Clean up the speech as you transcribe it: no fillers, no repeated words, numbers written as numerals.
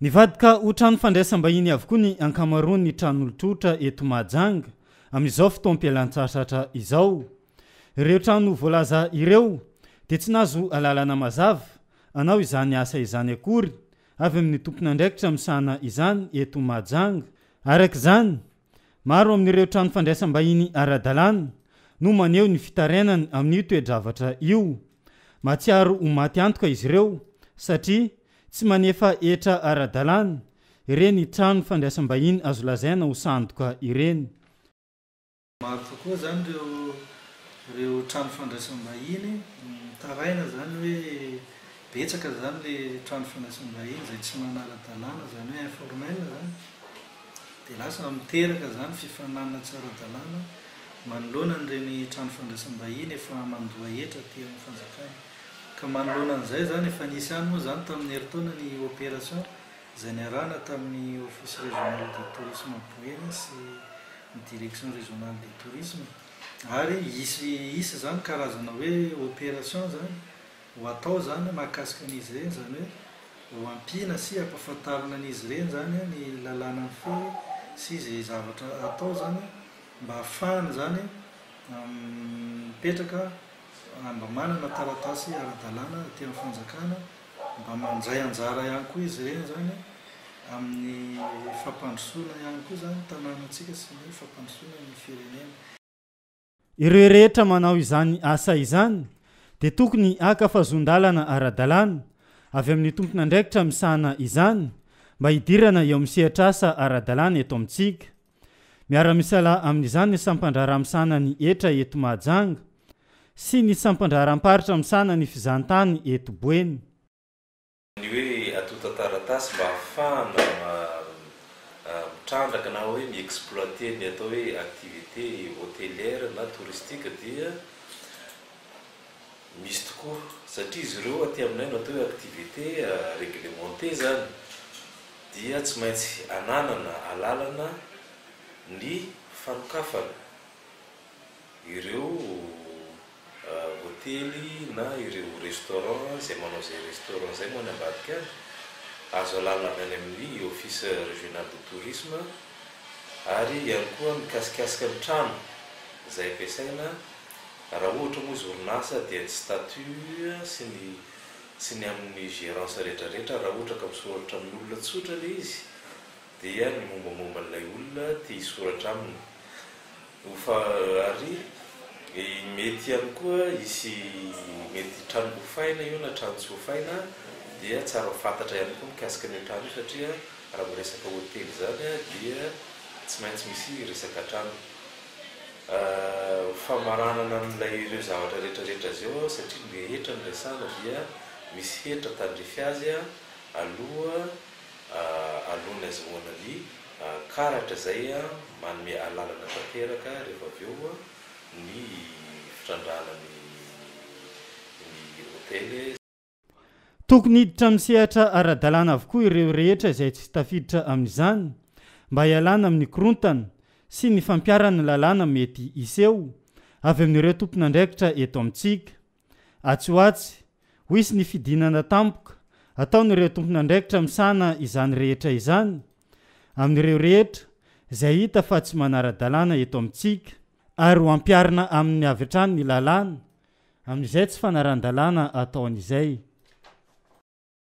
Nivadika ho trano fandraisam-bahiny avokoa ny ankamaroan'ny tran'olon-tsotra eto Mahajanga amin'izao fotoam-pialan-tsasatra izao. Ireo trano voalaza ireo dia tsy nahazo alalana mazava hanao izany asa izany akory avy amin'ny tompon'andraikitra misahana izany eto Mahajanga. Araka izany, maro amin'ireo trano fandraisam-bahiny ara-dalàna no maneho ny fitarainany amin'io toe-javatra io. Mahatsiaro ho maty antoka izy ireo satria tsy manefa hetra ara-dalàna ireny trano fandraisam-bahiny azo lazaina ho sandoka ireny. Maro tokoa izany ireo ireo trano fandraisam-bahiny mitaraina izany hoe betsaka izany ilay trano fandraisam-bahiny izay tsy manara-dalàna, izany hoe informel izany. Dia lasa miteraka izany fifaninanana tsy ara-dalàna manoloana an'ireny trano fandraisam-bahiny efa mandoa hetra aty amin'ny fanjakana. Ka manoloana an'izay izany efa nisy ihany moa izany tamin'ny herintaona ny opération izay niarahana tamin'ny Office Régional du Tourisme Boeny sy ny Direction Régionale du Tourisme ary hisy hisy izany karazana hoe opération izany ho atao izany mahakasika an'izy ireny, izany hoe ho ampiana sy hampahafantarina an'izy ireny izany ny lalàna mifehy sy izay zavatra atao izany mba hahafahany izany mipetraka mba manana taratasy ara-dalàna aty amin'ny fanjakana, mba mandray anjara ihany koa izy ireny izany amin'ny fampandrosoana ihany koa izany ny tanànantsika sy ny fampandrosoana ny firenena. Ireo rehetra manao izany asa izany dia tokony haka fahazon-dalana ara-dalàna avy amin'ny tompon'andraikitra misahana izany mba hidirana eo amin'ny sehatr'asa ara-dalàna eto amintsika. Miara-misalahy amin'izany ny sampan-draharaha misahana ny hetra eto Mahajanga sy ny sampan-draharaham-paritra misahana ny fizahantany eto Boeny. Ny hoe antontan-taratasy mba hahafahana mitrandraka na hoe mi-exploiter ny atao hoe activité hotelière na touristique dia misy tokoa satria izy ireo aty aminay no atao hoe activité réglementée izany dia tsy maintsy ananana alalana ny fanokafana ireo hotely na ireo restaurant izay manao izay restaurant izay moa any ambadika any, azo alalana avy any amin'ny Office Regional de Tourisme ary ihany koa mikasikasika ny trano izay ampiasaina, raha ohatra moa izy orinasa dia ny statut sy ny sy ny amin'ny gerance rehetra rehetra, raha ohatra ka misoratra amin'olona tsotra ilay izy dia ny mombamomba an'ilay olona te hisoratra aminy. Ho fa ary mety ihany koa hisy mety trano hofaina io na trano tsy hofaina dia tsara ho fantatra ihany koa mikasika an'io trano io satria raha miresaka hotely izany dia tsy maintsy misy resaka trano. Ho famaranana an'ilay ireo zavatra rehetra rehetra izeo satria ny hetra no resahana dia misy hetra tandrify azy aloha alohan'ny azahoana ny karatra izay manome alalana tanteraka rehefa avy eo ny fitrandrahana ny ny hotely. Tokony hiditra amin'ny sehatra ara-dalàna avokoa ireo rehetra izay tsy tafiditra amin'izany mba hialana amin'ny korontana sy ny fampiharana ny lalàna mety hiseho avy amin'ireo tompon'andraikitra eto amintsika. Atsy ho atsy, ho hisy ny fidinana tampoka ataon'ireo tompon'andraikitra misahana izany rehetra izany amin'ireo rehetra izay hita fa tsy manara-dalàna eto amintsika, ary ho ampiharina aminy avy hatrany ny lalàna amin'izay tsy fanaran-dalàna ataony izay.